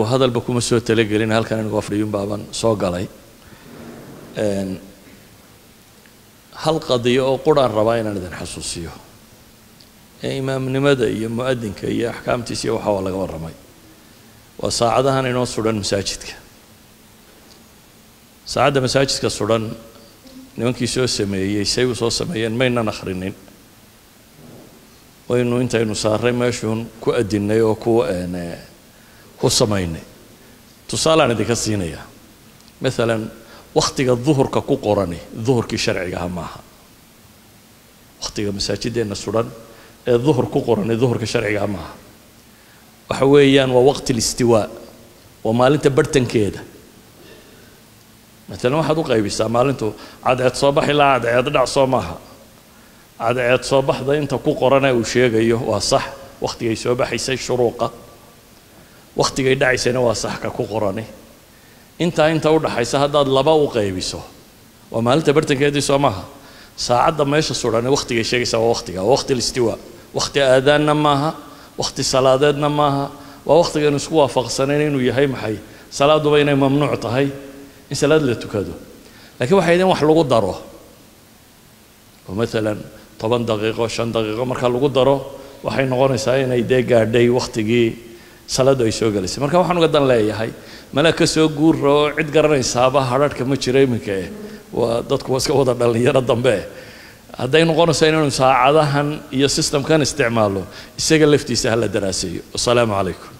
Hadalba kuma soo talagelin, halkan inagoo fadhiyun baaban soo galay. Hal qadiyo oo quraan rabaa inaan idin xasuusiyo ee imaamnimada iyo mu'adinka iyo axkaamtiisa iyo waxa waa laga warramay, waa saacadahan inoo sudan masaajidka. Saacadda masaajidka sudan nimankii soo sameeyey say u soo sameeyeen maynan akhrinin, waynu intaynu saaray meeshuun ku adinnay oo ku samaynay. Tusaalaan idinka siinayaa, maalan wakhtiga duhurka ku qorani duhurkii sharcigaha maaha. Wakhtiga masaajideenna sudan ee duhur ku qorani duhurka sharcigaha maaha. Waxa weeyaan waa waqti listiwaa, waa maalinta barhtankeeda. Maalan waxaad u qaybisaa maalintu cadceed soo bax ilaa cadceed dhac, soo maaha? Cadceed soo baxda inta ku qorana uu sheegayo waa sax, wakhtigay soo baxaysay shuruuqa, wakhtigay dhacaysayna waa sax ka ku qorani. Intaa inta u dhaxaysa haddaad laba u qaybiso waa maalinta bartankeedii, soo maaha? Saacadda meesha sudhani wakhtigay sheegaysaa waa wakhtiga, waa wakhti listiwaa. Wakhti aadaanna maaha, wakhti salaadeedna maaha, waa wakhtigaynu isku waafaqsanayn inuu yahay maxay salaaduba inay mamnuuc tahay in salaad la tukado. Laakiin waxay in wax lagu daro oo maalan 10 daqiiqo, 5 daqiiqo marka lagu daro, waxay noqonaysaa inay dee gaadhay wakhtigii salaaddu ay soo gelaysay. Marka waxaan uga dan leeyahay mala ka soo guura oo cid garanaysaaba hadharhka ma jiro iminka, eh waa dadku waa iska wada dhallinyaro dambe. Hadday noqonayso inaynu saacadahan iyo systemkan isticmaalno, isaga laftiisa hala daraaseeyo. Wasalaamu calaykum.